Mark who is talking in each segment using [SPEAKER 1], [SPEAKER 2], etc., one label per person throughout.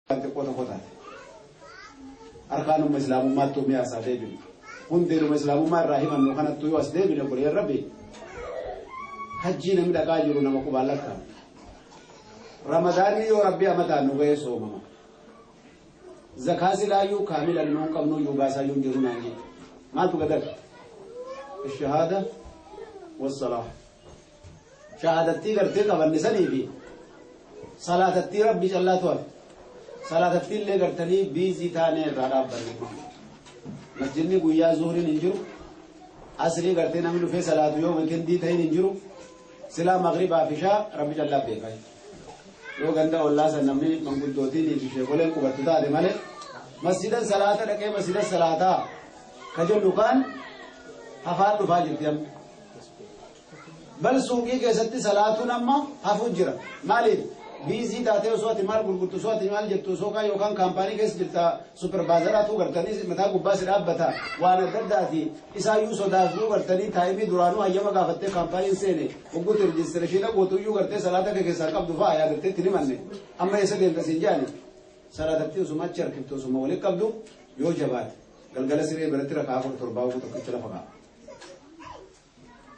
[SPEAKER 1] Xiqqoo tokko taate. Arkaanuma islaamummaattuu mi'a isaa deebinu. Hundeenuma islaamummaa irraa himannu kanattuu yoo as deebine obboleeyyan Rabbi, hajjii namni dhaqaa jiru nama qubaan lakkaa'ama. Ramadaanni yoo Rabbi amataan nu ga'ee soomama. Zakaa silaayyuu kaamila nu hin qabnu iyyuu baasaayyuu hin jiru naan jedhe. Maaltu gad hafe? Shahaada wassalaa. Shahaadattii gartee qabanne sanii fi salaatattii Rabbi callaatu hafe. Salaatattii illee gartanii biizii taanee irraa dhaabbanne. Masjidni guyyaa zuhriin hin jiru. Asrii gartee namni dhufee salaatu yoo weekendii ta'in hin jiru. Silaa maghribaa fi ishaa Rabbi callaa beeka. Yoo ganda ollaa san namni manguddootiin fi sheekoleen qubattu taate malee masjidan salaata dhaqee masjida salaataa ka jennu kaan hafaa dhufaa jirti amma. Bal suuqii keessatti salaatuun amma hafuu jira. Maaliif? Busy taatee osoo ati maal gurgurtu, osoo ati maal jettu, osoo kaan yookaan kaampaanii keessa jirta, supervisoraatu gartanii mataa gubbaa si dhaabbata, waan adda addaati. Isaayyuu sodaafuu gartanii time duraanuu hayyama gaafattee kaampaaniin seene hogguutti registration gootuyyuu gartee salaata kee keessaa qabdu fa'a yaadattee itti himanne. Amma eessa deemta siin jaani? Salaatattii osuma achi harkiftu, osuma walitti qabdu, yoo jabaate galgala siree biratti rakaa afur torbaa oguu tokkicha lafa kaa'a.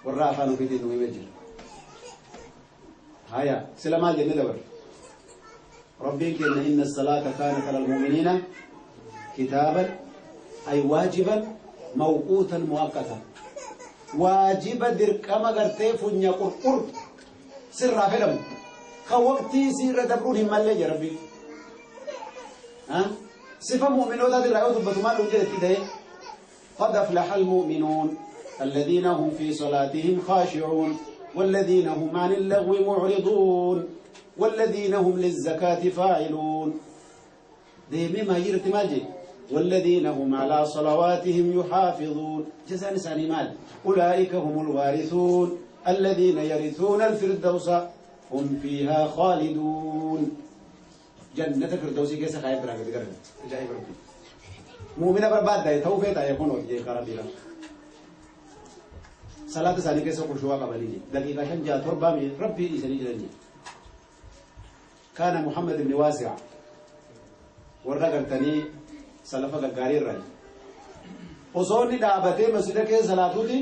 [SPEAKER 1] Warra afaan ofiitiin nu himee jira. Haya, sila maal jennee dabarre? Rabbiin keenya إن الصلاة كانت على المؤمنين كتابا أي واجبا موقوتا مؤقتا. Waajiba dirqama gartee funya qurqur sirraa fedhamu. Kan waqtii siirra dabruun hin mallee jira Rabbiin. Sifa mu'minootaati irraa yoo dubbatu maal nuun jedhetti ta'e? قد أفلح المؤمنون الذين هم في صلاتهم خاشعون والذين هم عن اللغو معرضون والذين هم للزكاة فاعلون. ديمي ما يرت مالجي والذين هم على صلواتهم يحافظون. جزاء نساني مال أولئك هم الوارثون الذين يرثون الفردوس هم فيها خالدون. جنة الفردوس كيس خايف براك عجائب ربي. مؤمنة برباد ده توفيت يكون وجه كربيرا. صلاة isaanii keessa khushuu'a qabanii daqiiqaa 5 6 7 rabbii dhiisanii jiranii. Kaana Muhammad ibn Waasi'a warra gartanii salafa gaggaarii irraa osoo inni dhaabatee masjida keessa salaatuuti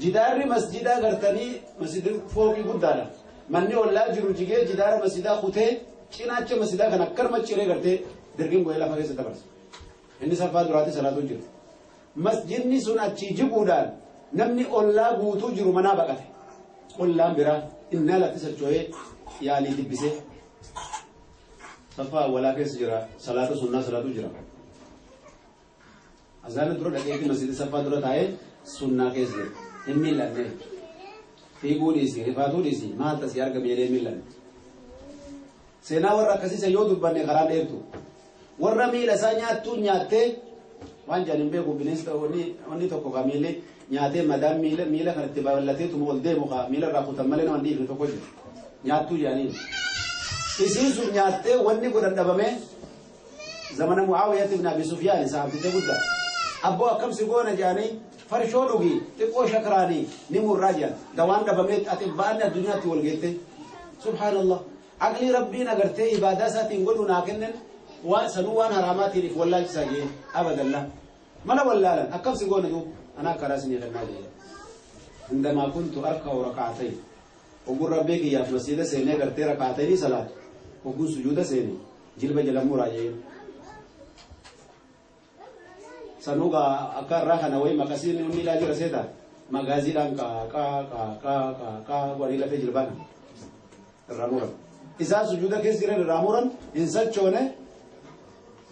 [SPEAKER 1] jidaarri masjidaa gartanii masjidi fooqii guddaadha. Manni ollaa jiru jigee jidaara masjidaa kutee cinaacha masjidaa kan akkanuma ciree gartee dirgin godhee lafa keessa dabarsa. Inni saffaa duraatti salaatuu jiru. Masjidni sun achii jiguudhaan namni ollaa guutuu jiru manaa baqate. Ollaan biraa innaa lafti socho'ee yaalii dibbisee saffaa awwalaa keessa jira, salaata sunnaa salaatu jira. Azaana dura dhaqeetti masjida saffaa dura taa'ee sunnaa keessa jira. Hin miillanne. Fiiguu dhiisi, rifaatuu dhiisi, maal tasii argame jedhee miillanne. Seenaa warra akkasiisa yoo dubbanne karaa dheertu. Warra miila isaa nyaattuu nyaattee waan jedhan hin beeku, bineensi wanni tokko ka miilli nyaatee madaan miila miila kan itti babal'ateetuma ol deemu ka miila irraa kutan malee nama hin dhiifne tokko jira. Nyaattuu jedhaniin. Isiin sun nyaattee wanni godhan dhabamee zamana Mu'aawiyat ibn Abi Sufyaan sahabticha guddaa. Abboo, akkam si goona jedhanii, farshoo dhugi, xiqqoo shakraanii ni murraa jedhan. Dawaan dhabamee xibba'anni addunyaatti wal geette. Subhaanallah. Aqlii Rabbiin agartee ibaadaa isaatiin godhu naa kennan waan sanuu waan haraamaatiin if wallaalchisaa jee abadallah. Mala wallaalan, akkam si goona duub, anaa karaa isinii kennaa jee. عندما كنت أركع ركعتين, ogguun rabbii kiyyaaf masjida seenee gartee rakaatayni salaatu, ogguun sujuuda seene jilba jala muraa jee. Sanuu gaa akka irraa kana wayi maqasiin inni ilaa jira seeta magaaziidhaan qaa qaa qaa qaa qaa qaa godhanii lafee jilbaa kana irraa muran. Isaan sujuuda keessa jiran irraa muran, hin sochoone.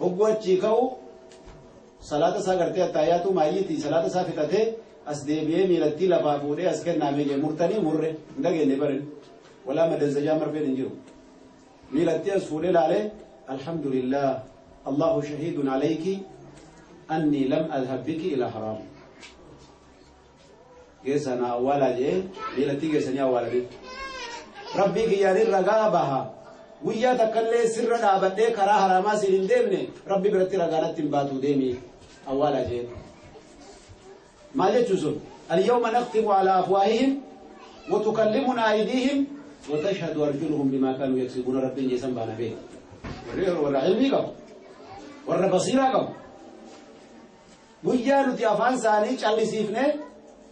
[SPEAKER 1] Hogguu achii ka'u salaata isaa gartee attaayaatu maayyiitii salaata isaa fixatee as deebi'ee miilattii lafaa fuudhee as kennaamee jee, murtanii murre hin dhageenye barin walaa madanzajaa marfeen hin jiru. Miilattii as fuudhee laalee, الحمد لله، الله شهيد عليك أني لم أذهب بك إلى حرام. Geessana awwaalaa jee, miilattii geessanii awwaalanii. Rabbii kiyyaanin ragaa baha, guyyaa takkallee sirra dhaabadhee karaa haraamaa siin hin deemne, rabbi biratti ragaa natti hin baatu, deemi awwaalaa jee. Maal jechuun sun? اليوم نختم على أفواههم وتكلمنا أيديهم وتشهد أرجلهم بما كانوا يكسبون. ربين جيسان بانا به. Warra ilmii qabu. Warra basiiraa qabu. Guyyaa nuti afaan isaanii callisiifnee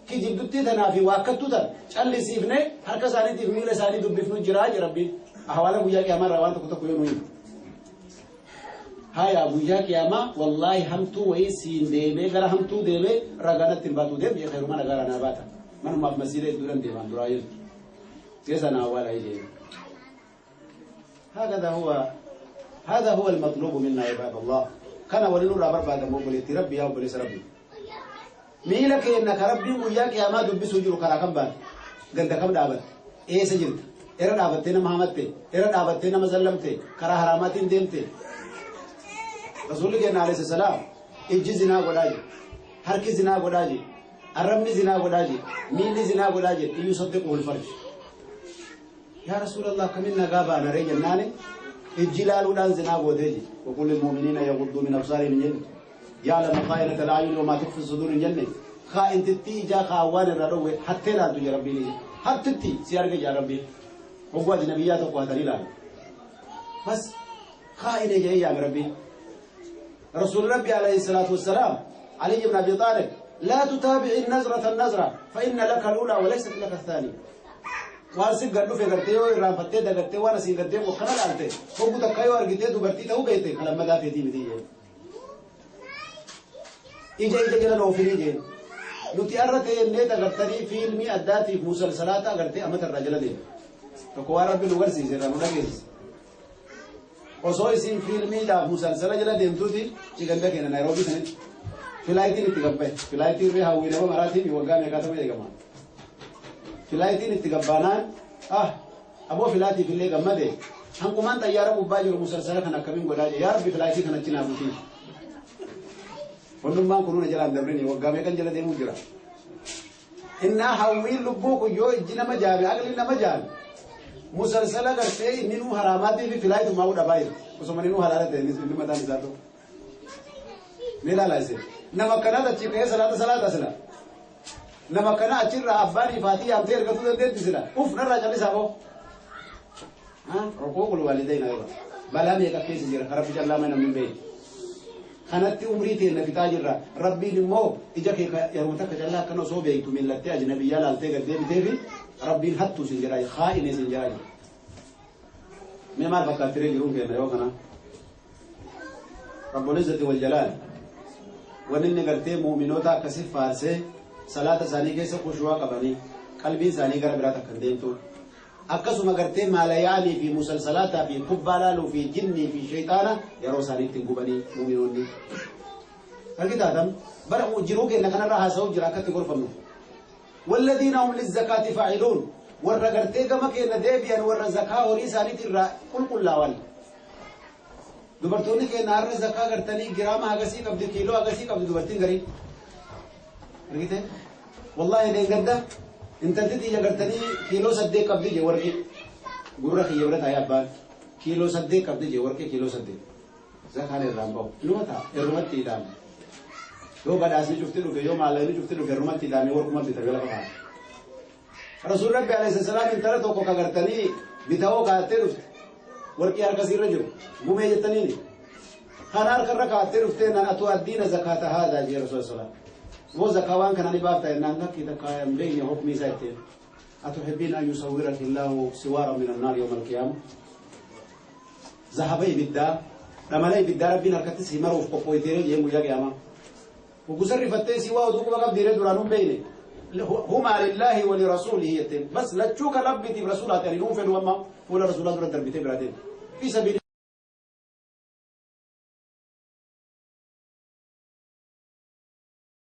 [SPEAKER 1] kijibduttii tanaa fi waakkattuu tan callisiifnee harka isaaniitiif miila isaanii dubbifnu jiraa jira Rabbiin. Ahwaala guyyaa qiyaamaa irraa waan tokko tokko yoo nu himu. Haya guyyaa qiyaamaa wallaahi hamtuu wayii siin deemee gara hamtuu deemee ragaa natti hin baatu deem jee khayrumaa nagaa naa baata. Manumaaf masiida hedduudhaan deemaan duraa jirtu. Keessa naa awwaala ijee. هكذا هو هذا هو المطلوب منا عباد الله كان ولنور برباد مبلتي ربي يا مبلس ربي ميلا كأنك ربي وياك يا ما دبسوا جرو كرا كم بات قد كم دابت إيه سجلت إيرا دابتنا محمدتي إيرا دابتنا مزلمتي كرا حرامات ديمتي رسول الله عليه السلام إجي زنا ولاجي هركي زنا ولاجي الرمي زنا ولاجي ميلي زنا ولاجي يصدقه الفرج يا رسول الله كمنا غابا نري جناني الجلال ودان زنا غوديجي وكل المؤمنين يغضوا من ابصارهم جنة يعلم خائنة الأعين وما تخفي الصدور جنة خائن تتي جا خاوان الرروي حتى لا تجي ربي لي حتى تتي سيارك يا ربي هو أجنبيات وقوة لا بس خائن جاي يا ربي رسول ربي عليه الصلاة والسلام علي بن أبي طالب لا تتابع النزرة النزرة فإن لك الأولى وليست لك الثانية waan si gad dhufe gartee yoo irraanfattee dagattee waan asiin gaddee kana laalte hogguu takka yoo argitee dubartii ta'uu beekte kan lammataa feetii miti jee. Ija ija jala oofinii jee. Nuti arra ta'ennee dagartanii fiilmii addaatiif musalsalaata agartee amata irraa jala deema. Tokko waan rabbi nu garsiise irraa nu dhageessise. Osoo isin fiilmiidhaaf musalsala jala deemtuuti ciganda keenya Naayiroobii sanitti filaayitiin itti gabbaye filaayitiin irree hawwii nama maraatiin waggaa meeqaatama eegama. Filaayitiin itti gabbaanaan aboo filaatiif illee gammade hanqumaan xayyaara gubbaa jiru musalsala kan akkamiin godhaa jee yaa rabbi filaayitii kana achi naa butii. Wannummaan kunuuna jalaan dabrini waggaa meeqan jala deemuu jira. Innaa hawwiin lubbuu kun yoo ijji nama jaame aqli nama jaame musalsala gartee inni nuu haraamaatii fi filaayitumaa dhabaa jira osoma inni nuu halaala ta'e inni mataan isaa ta'u. Ni ilaalaa isin nama akkanaat achi ka'ee salaata salaata sila. Nama kana achirraa abbaan ifaatii yaamtee ergatuu dandeetti sila uf narraa callisaa boo uquuqul waalidayna yeroo balaa meeqa keessa jira ka rabbi callaa mana namni hin beekne kanatti umrii teenna fixaa jirra rabbiin immoo ija kee yeroo takka callaa akkana osoo beektu millattee ajnabiyyaa laaltee gad deebiteefi rabbiin hattuu sin jedhaa haa'ine sin jedhaa jira mee maal fakkaattiree jiruun keenna yoo kana rabbul izzati wal jalaal wanni inni gartee mu'minoota akkasii faarsee salaata isaanii keessa khushuu'a qabanii qalbiin isaanii gara biraa takka hin deemtu akkasuma gartee maalayaalii fi musalsalaataa fi kubbaa laaluu fi jinnii fi shayxaana yeroo isaanii ittiin gubanii mu'minoonni. Argitaatam bara jiruu keenya kanarraa haasa'uu jira akkatti gorfamnu. Walladiina hum lizzakaati faa'iluun warra gartee gama keenya deebi'an warra zakaa horii isaaniitiin irraa qulqullaawan. Dubartoonni keenya har'a zakaa gartanii giraama hagasii qabdi kiiloo hagasii qabdi dubartiin garii. Argite? Wallaahi deengadda intalti xiyya gartanii kiiloo 8 qabdi jee warqii gurra kiyya bira taa'ee abbaan kiiloo 8 qabdi jee warqii kiiloo 8 zakaan irraan bahu inuma ta'a irrumatti hidhaame yoo badhaasni cufti dhufe yoo maallaqni cufti dhufe irrumatti hidhaame warquma bitame lafa kaa'a. Rasuul Rabbi alayhi salaam intala tokko ka gartanii bitawoo kaa'attee dhufte warqii harkasiirra jiru gumee jettaniini kana harkarra kaa'attee dhuftee nan atuu addiina zakaata haadaa jee Rasuul salaam. Wo zakawaan kana ni baafta jennaan lakki takka hin beekne hukmii isaa ittiin. Atuhibbiina an yusawwiraki Allahu siwaara min annaar yawma alqiyaama. Zahaba ibiddaa dhamala ibiddaa rabbiin harkatti si maruuf qophooyteeree jeen guyyaa qiyaamaa. Ugusa rifattee si waa utuu quba qabdiiree duraan hin beekne. Humaa lillaahi wa lirasuulihi jetteen. Bas lachuu kan rabbiitiif rasuulaati ani nuun fedhu amma fuula rasuulaa dura darbitee biraa deemte. Fi sabiili